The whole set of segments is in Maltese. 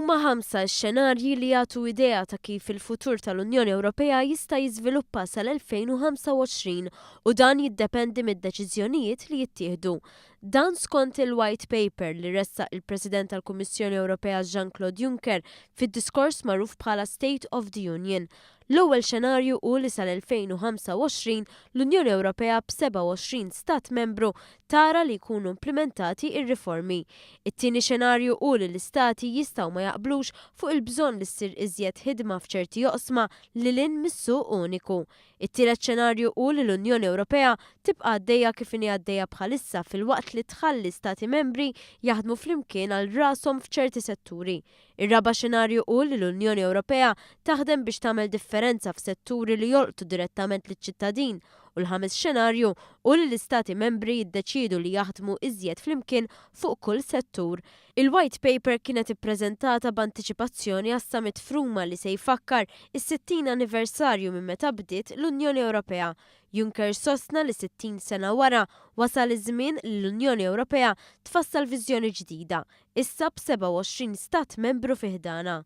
Huma ħamsa x-xenarji li jagħtu idea ta' kif il-futur tal-Unjoni Ewropea jista' jiżviluppa sal-2025 u dan jiddependi mid-deċiżjonijiet li jittieħdu. Dan skont il-White Paper li ressaq il-President tal-Kummissjoni Ewropea Jean-Claude Juncker fid-diskors magħruf bħala State of the Union. L-ewwel xenarju hu li sal-2025 l-Unjoni Ewropea b'27 stat membru tara li jkunu implimentati r-riformi. It-tieni xenarju hu li l-istati jistgħu ma jaqblux fuq il-bżonn li ssir iżjed ħidma f'ċerti oqsma lil hinn mis-suq uniku. It-tielet xenarju hu li l-Unjoni Ewropea tibqa' għaddejja kif inhi għaddejja bħalissa filwaqt li tħalli stati membri jaħdmu flimkien għal rashom f'ċerti setturi. Ir-raba' xenarju hu li l-Unjoni Ewropea taħdem biex tagħmel differenza f'setturi li jolqtu direttament liċ-ċittadin u l-ħames xenarju hu li l-Istati Membri jiddeċiedu li jaħdmu iżjed flimkien fuq kull settur. Il-White Paper kienet ippreżentata b'antiċipazzjoni għas-Summit f'Ruma li se jfakkar is-60 anniversarju minn meta bdiet l-Unjoni Ewropea. Juncker sostna li 60 sena wara, wasal iż-żmien li l-Unjoni Ewropea tfassal viżjoni ġdida, issa b'27 stat membru fi ħdanha.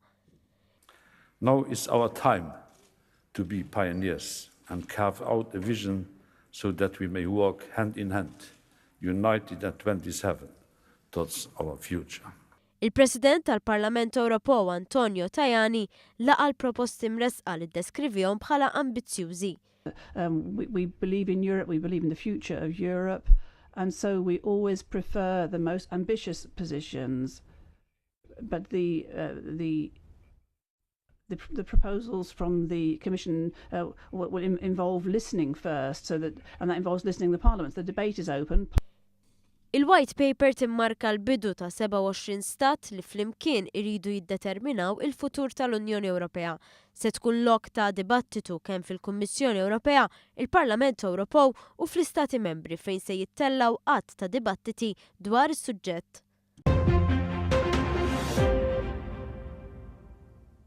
Now is our time to be pioneers and carve out a vision so that we may walk hand in hand, united at 27, towards our future. Il-President tal-Parlament Ewropew Antonio Tajani laqa' l-proposti mressqa li ddeskrivihom bħala ambizzjużi. We believe in Europe, we believe in the future of Europe, and so we always prefer the most ambitious positions. But the proposals from the Commission will involve listening first, so that and that involves listening to the parliaments. The debate is open. Il-White Paper timmarka l-bidu ta' 27 stat li flimkien iridu jiddeterminaw il-futur tal-Unjoni Ewropea. Se tkun lok ta' dibattitu kemm fil-Kummissjoni Ewropea, il-Parlament Ewropew u fl-Istati Membri fejn se jittellgħu għadd ta' dibattiti dwar is-suġġett.